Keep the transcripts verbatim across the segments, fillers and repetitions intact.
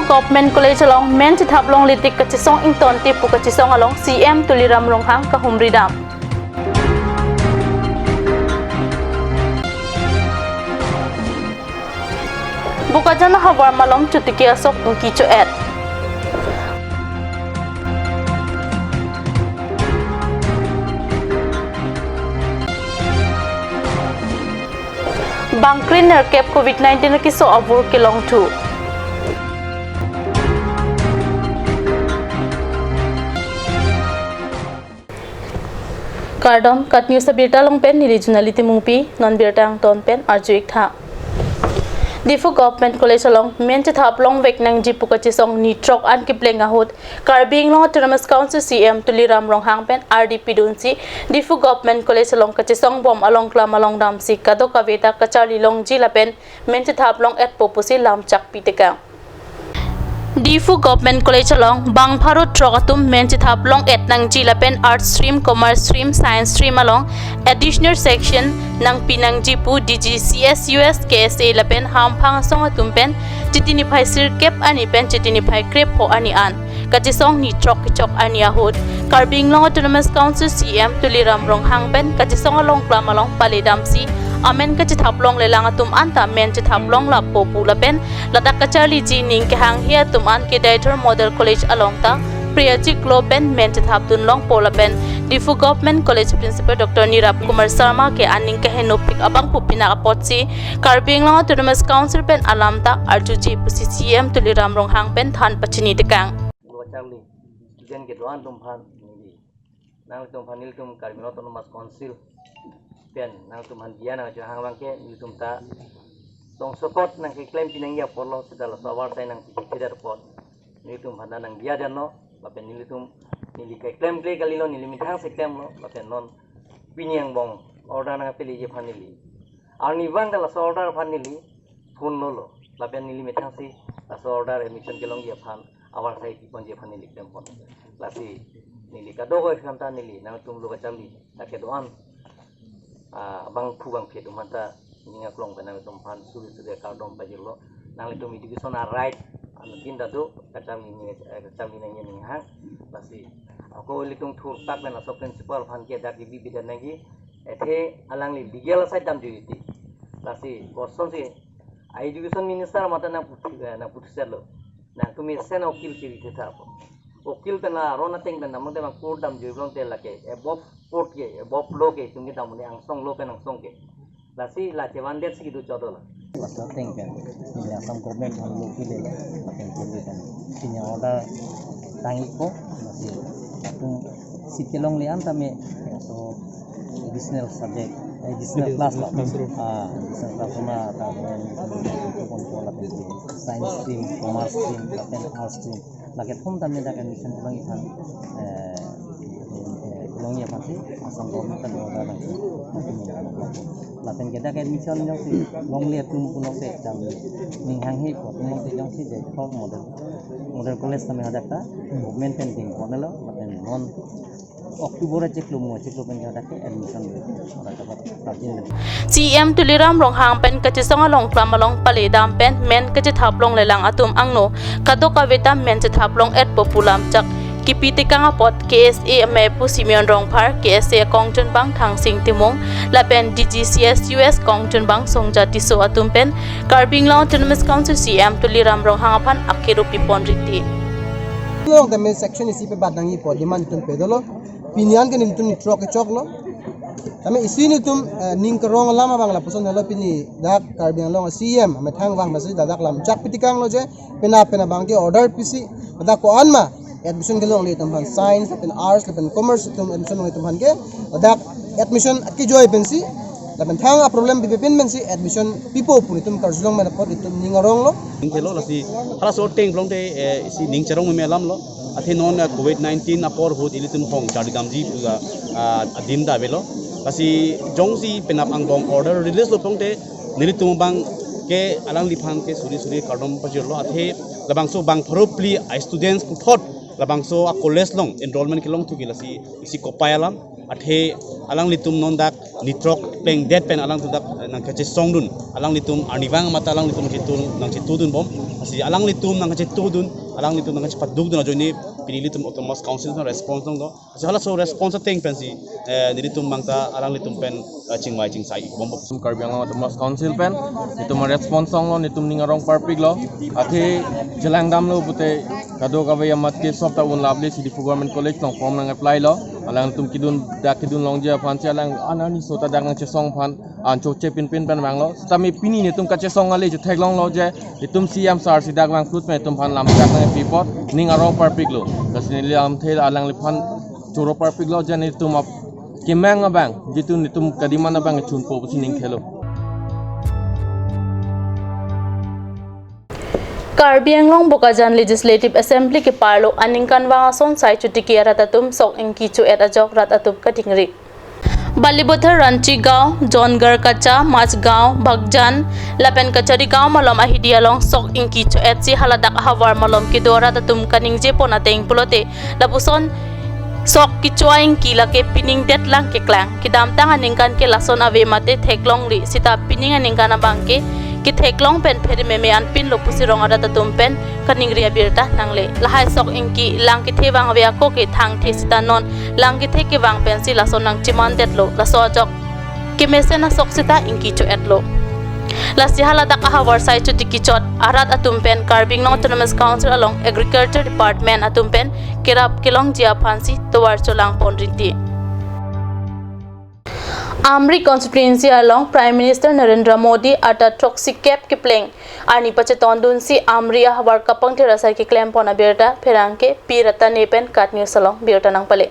Government College along men chethap longle tik kachesong ingtonte pu kachesong along C M Tuliram Ronghang kahumri dam. Bokajan ahavar malom chotiki asok ingki cho-et. Bangkre nerkep Covid nineteen akeso avur kelongthu. Kardom, KAT News abirta along pen neli Junali Timungpi, non birta angton pen arju-ik tha. Diphu Government College along men chethap longvek nangji pu kachesong ni throk an kepleng ahut, Karbi Anglong Autonomous Council C M Tuliram Ronghang pen ardi pidunsi, Diphu Government College along kachesong bom along klam along damsi kadokave ta kacharli longji lapen men chethap long-etpo pusi lamchak pitekang. Diphu Government College along bang pharo throk atum men chethap long-et nangji lapen Arts Stream, Commerce Stream, Science Stream along additional section nangpi nangji pu D G C S U S, K S A lapen hamphang asong atum pen Chiti niphai sirkep arni pen Chiti niphai krepho arni an kachesong ni throk kechok arni ahut Karbi Anglong Autonomous Council C M Tuliram Ronghang pen kachesong along klam along pale damsi amen kachethap longlelang atum anta men chethap long lapo pu lapen ladak kacharliji ning kehanghe atum an Kedai Thor Model College along ta priya chiklo pen men chethap dun longpo lapen Diphu Government College Principal Doctor Nirab Kumar Sharma ke aning keheno pik abangphu pinak apotsi Karbi Anglong Autonomous Council pen alam ta arjuji pusi C M Tuliram Ronghang pen than pachini tekang. Lo kacharli student kedo-an atum aphan neli, nangtum aphan nelitum Karbi Anglong Autonomous Council pen nangtum aphan diya nangchehang abangke nelitum ta tongsokot nangkeklem pinangji apotlo seta laso avarsai nangchikithe det apot nelitum aphan ta nangdiya detlo lapen nelitum neli keklemkle kalilo, neli methang si klemlo lapen non pini angbong order nangpeleji aphan neli arnivang ta laso order aphan neli phone lolo lapen neli methang si laso order admission kelongji aphan avarsai piponji aphan neli klempon. Lasi neli kadokave aphanta neli nangtum lo kacharli ta kedo-an, ah, bangphu bangphi atum aphanta ning aklong pen nangtum aphan suri suri kardom pajirlo. Nanglitum education a-right anuttin ta do, kacharli ni, eh, kacharli nangji ning hang. Lasi ako ilitum thurpak pen laso principal aphan ke dak kebi bidan nangji, athe alangli legal side damjui titi. Lasi kosonsi a-education minister mate nangputhu, eh, nangputhu setlo. Nangtum mesen ukil chiri thetha po. Ukil pen la aron ateng pen damlote bang court damjui longte lake above court ke, above law ke itum kedam un-e, angsong law pen angsong ke. Lasi la chevandet si kedo chodola. Laso ateng pen neli Assam government aphan lo pile lapen pule pen pini order tang-ikpo. Lasi latum seat kelongle an tame so additional subject, additional class lo. Classroom. Ah, additional classroom ta, science stream, commerce stream lapen arts stream, lake thom tame dak admission kelongji aphan, eh, eh, kelongji aphan si Assam government pen order nang. Lapen ke dak admission jongsi longle atum puno se exam ning hanghe ko atum si jongsi Jaipur model, model college tame hadak ta government pen dingponlo lapen non October achiklo mo achiklo pen hadak ke admission lo. Hadak dapat rajin. C M Tuliram Ronghang pen kachesong along klam along pale dam pen men kachethap longlelang atum angno kadokave ta men chethap long-etpo pu lamchak kipi tekang apot K S A mepu Simeon Rongphar, K S A kongchunbang Thangsing Timung lapen D G C S U S kongchunbang Songja Tisso atum pen Karbi Anglong Autonomous Council C M Tuliram Ronghang aphan akero pipon riti. Long tame section isi pe bat nangji pu demand itum pedolo. Pini an ke nelitum ni throk kechoklo. Tame isi nelitum, eh, ning kerong alam abang lapuson helo pini dak Karbi Anglong C M amethang vang masi dak lamchak pitekanglo je penap penap abang ke order pisi dak ko-an ma admission kelongle atum aphan science lapen arts lapen commerce atum admission longle atum aphan ke dak admission kejoi pensi lapen thang a-problem pipe pen pensi admission pipo pu nelitum karjulong pen apot itum ning aronglo. Ning kelo lasi halaso ateng pulote, eh, isi ning cherong meme alamlo. Athe non, eh, Covid nineteen apor ahut ilitum hong charli damji pu, ah, adin ta avelo. Lasi jongsi penap angbong order release lo pulote nelitum abang ke alangliphan ke suri suri kardom pajirlo. Athe labangso bang pharo phli a-students puthot labangso a-college along enrollment kelongthu ke lasi isi kopai alam. Athe alanglitum non dak nitrok plengdet pen alanglitum dak, eh, nangkachesongdun. Alanglitum arnivang mate alanglitum nangchetu, nangchetudunbom. Lasi alanglitum nangchetudun, alanglitum nangchepadukdun ajoine pini ilitum Autonomous Council na response dong do. Lasi halaso response ateng pensi, eh, nelitum abang ta alanglitum pen, eh, chingvai chingsai bombo. Karbi Anglong Autonomous Council pen netum response donglo, netum ning arong parpiklo. Athe chelang damlo pute kadokave amat ke sop ta unlap le si Diphu Government College along form nang-apply lo. Alangtum kedun, dak kedun longji aphansi alang anani sota dak nangchesong aphan an choche pinpin pen vanglo. Setame pini netum kachesong ale chetheklonglo je netum C M sir si dak vang fruit pen netum aphan lam dak nangpi apot ning arong parpiklo. Lasi neli lamthe alangliphan choro parpiklo je netum ap kemang abang, jitu netum kadiman abang chunpo pusi ning thelo. Karbi Anglong Bokajan Legislative Assembly keparlo aningkanvang ason Sai Chotiki arat atum sok ingki cho-et ajok rat atum kadingri. Balipathar Ranchi Gaon, Jongarh Kacha, Machgaon, Bhagjan, lapen Kachari Gaon malom ahidi along sok ingki cho-et si haladak ahavar malom kedo arat atum kaningje pon ateng pulote lapuson sok kecho-a ingki lake pining detlang keklang. Kedamtang aningkan ke lason ave mate theklongle seta pining aningkan abang ke ketheklong pen pherememe anpinlo pusi rong arat atum pen kaningri abirta nangle. Lahai sok ingki lang kethe vangve ako ke thangthe seta non lang kethe kevang pensi lason nangchemandetlo. Laso ajok kemesen asok seta ingki cho-etlo. Lasi haladak ahavar Sai Chotiki chot arat atum pen Karbi Anglong Autonomous Council along Agriculture Department atum pen kerap kelongji aphansi tovar cholang pon rinti. Amri constituency along Prime Minister Narendra Modi arta throksi kep kepleng arni pachetondunsi Amri ahavar kapangthir asai keklem pon abirta pherangke Pi Ratane pen KAT News along birta nangpale.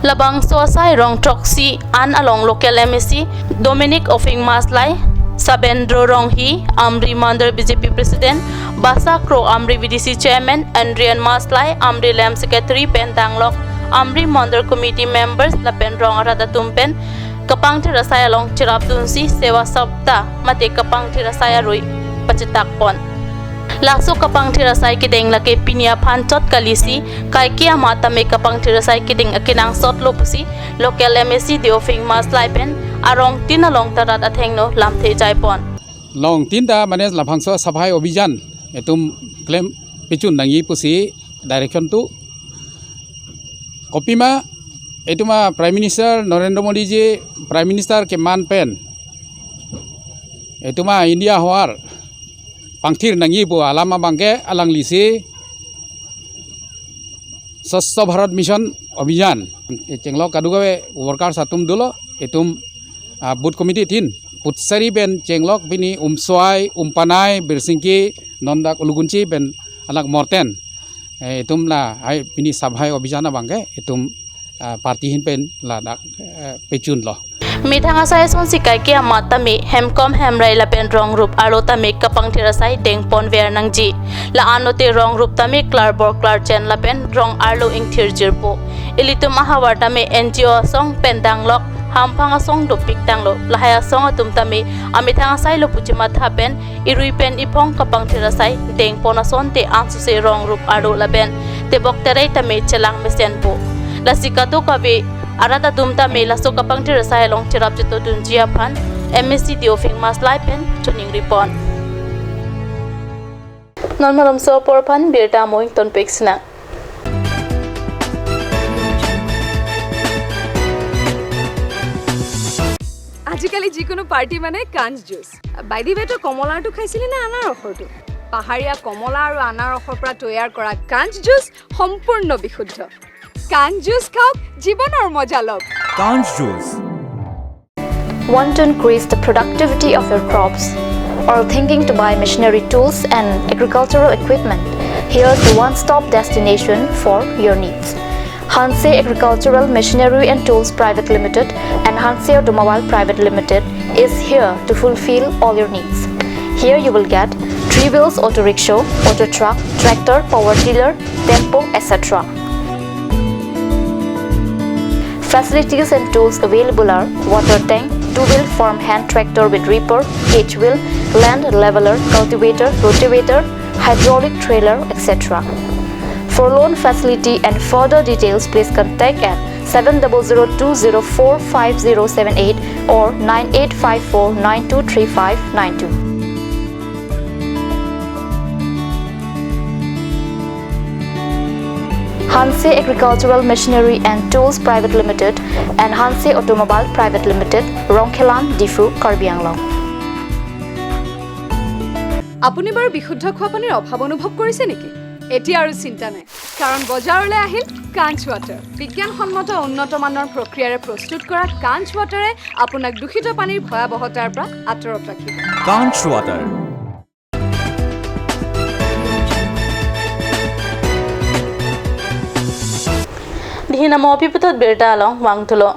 Labangso asai rong throksi an along local M A C Dominic Ophing Maslai, Sabendro Ronghi, Amri Mandal B J P President, Basa Kro Amri V D C Chairman, Andrian Maslai, Amri Lamb Secretary pen danglok Amri Mandal Committee members lapen rong arat atum pen kapangthir asai along cherapdunsi Seva Saptah mate kapangthir asai arui pachetak pon. Laso kapangthir asai kedeng lake pini aphan chot kalisi, kaike amat tame kapangthir asai kedeng akenangsot lo pusi local M A C D Ophing Maslai pen arong tin along ta rat athengno lamthe jai pon. Long tin ta mane labangso Safai Abhijan etum klem pechun nangji pusi direction tu. Kopima etum a Prime Minister Narendra Modi ji Prime Minister keman pen etum a India ahavar pangthir nangji pu alam abangke alanglisi Swachh Bharat Mission Abhijan. Chenglok kadokave workers atum dolo, etum, ah, booth committee tin, Putsari pen chenglok pini Umswai, Umpanai, Birsingki, non dak Ulugunchi pen anak Morten. Eh, etum lahai pini Safai Abhijan abangke etum, ah, party ahin pen ladak, eh, pechunlo. Methang asai asonsi kaike amat tame Hemkom Hemrai lapen rong rup arlo tame kapangthir asai dengponver nangji. La-an lote rong rup tame klarbor klarchen lapen rong arlo ingthir jirpo. Ilitum ahavar tame N G O asong pen danglok hamphang asong dopik tanglo. Lahai asong atum tame amethang asai lo pu chematha pen irui pen iphong kapangthir asai dengpon asonte ansose rong rup arlo lapen tebok terei tame chelang mesenpo. Lasi kadokave arat atum tame laso kapangthir asai along cherap chetodunji aphan M A C D Ophing Maslai pen choningri pon. Non malomso apor aphan birta amoing tonpik sina. আজিকালি যিকোনো পাৰ্টি মানে কাঞ্চ juice. By the ৱে, তই কমলাৰটো খাইছিলি নে আনাৰসৰটো? পাহাৰীয়া কমলা আৰু আনাৰসৰ পৰা তৈয়াৰ কৰা কাঞ্চ জুচ সম্পূৰ্ণ বিশুদ্ধ। কাঞ্চ জুচ খাওক, জীৱনৰ মজা লওক। Kanch juice. Want to increase the productivity of your crops? Or thinking to buy machinery tools and agricultural equipment? Here's the one-stop destination for your needs. Hanse Agricultural Machinery and Tools Private Limited and Hanse Automobile Private Limited is here to fulfill all your needs. Here you will get three wheels auto rickshaw, auto truck, tractor, power tiller, tempo, et cetera. Facilities and tools available are water tank, two-wheel farm hand tractor with reaper, cage wheel, land leveler, cultivator, rotavator, hydraulic trailer, et cetera. For loan facility and further details, please contact at seven double zero two zero four five zero seven eight or nine eight five four nine two three five nine two. Hanse Agricultural Machinery and Tools Private Limited and Hanse Automobile Private Limited, Rongkhelan, Diphu, Karbi Anglong. আপুনি বাৰু বিশুদ্ধ খোৱা পানীৰ অভাৱ অনুভৱ কৰিছে নেকি? এতিয়া আৰু চিন্তা নাই, কাৰণ বজাৰলৈ আহিল কাঞ্চ ৱাটাৰ। বিজ্ঞানসন্মত উন্নত মানৰ প্ৰক্ৰিয়াৰে প্ৰস্তুত কৰা কাঞ্চ ৱাটাৰে আপোনাক দূষিত পানীৰ ভয়াৱহতাৰ পৰা আঁতৰত ৰাখিব। Kanch Water. Dihinamo piputhot birta along vangthulo.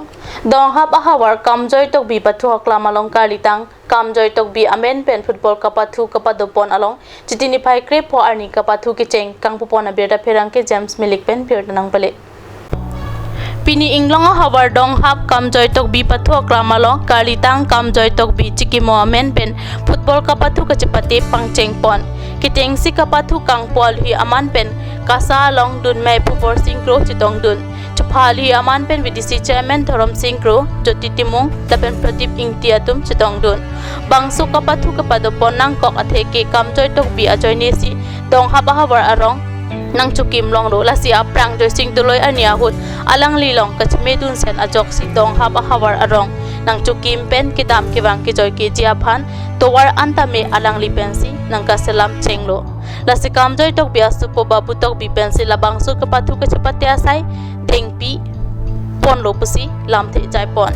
Donghap ahavar Kamjoy Tokbi pathu aklam along karlitang Kamjoy Tokbi amen pen football kapathu kapadopon along Chiti niphai krepho arni kapathu kecheng kangpupon abirta pherangke James Milik pen birta nangpale. Pini inglong ahavar Donghap Kamjoy Tokbi pathu aklam along karlitang Kamjoy Tokbi chikimo amen pen football kapathu kachepate pangchengpon. Ketengsi kapathu kangpo alhi aman pen kasa along dunmei Phubor Singkro chetongdun. Chepha alhi aman pen V D C chairman Dhorom Singkro, Jyoti Timung lapen Pradip Ingti atum chetongdun. Bangso kapathu kapadopon nangkok atheke Kamjoy Tokbi ajoinesi Donghap ahavar arong nangchokim longlo, lasi aphrang Joysing Doloi arni ahut alanglilong kachemedun sen ajoksi Donghap ahavar arong nangchokim pen kedam kevang kejoi keji aphan tovar antame alangli pensi nangkaselam chenglo. Lasi Kamjoy Tokbi asopo Babu Tokbi pensi labangso kapathu kachepate asai dengpi ponlo pusi lamthe jaipon.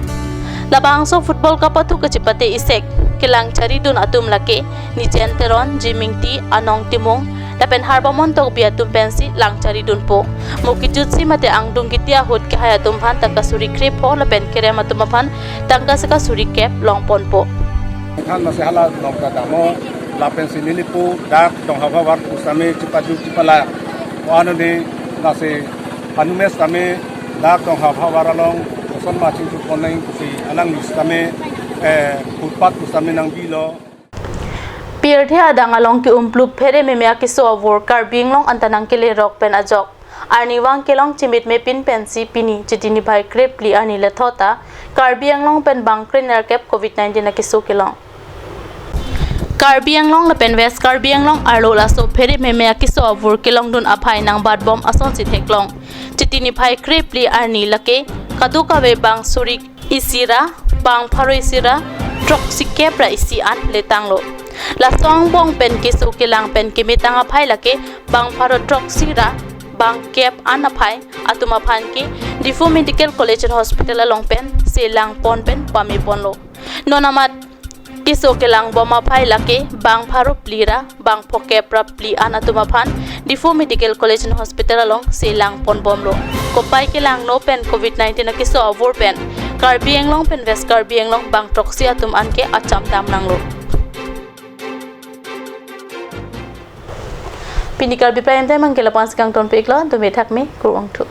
Labangso football kapathu kachepate isek kelang charidun atum lake Nijen Teron, Jim Ingti, Anong Timung lapen Harbamon Tokbi atum pensi lang charidunpo. Mo kejutsi mate angdung kiti ahut kehai atum aphan tangka suri krepho lapen kerem atum aphan tangka sika suri kep longponpo. Than masi hala nongta damo lapensi nelipu dak Donghap ahavar pusitame chepaju chepala. Anoni masi anumes tame dak Donghap ahavar along koson ma chingthupon nang pusi alangli sitame, eh, footpath pusitame nangbilo. Pirthe adang along ke-umplup pherememe akeso avur Karbi Anglong anta nangkelerok pen ajok arnivang kelong chimitme pin pensi pini Chiti niphai krepli arni lethot ta Karbi Anglong pen bang krenerkep covid nineteen akeso kelong. Karbi Anglong lapen West Karbi Anglong arlo laso pherememe akeso avur kelongdun aphai nangbatbom asonsi theklong. Chiti niphai krepli arni lake kadokave bang suri isi ra bang pharo isi ra throksi kep ra isi an letanglo. Laso angbong pen keso kelang pen kemetang aphai lake bang pharo throksi ra bang kep an aphai atum aphan ke Diphu Medical College and Hospital along pen selangpon pen pameponlo. Non amat keso kelangbom aphai lake bang pharo phli ra bang phokep ra phli an atum aphan Diphu Medical College and Hospital along selangponbomlo. Kopai kelangno pen covid nineteen akeso avur pen Karbi Anglong pen West Karbi Anglong bang throksi atum anke acham damnanglo. Pini Karbi Prime Time anke lapu-an si kangtonpiklo, dome thakme, kurvangthu.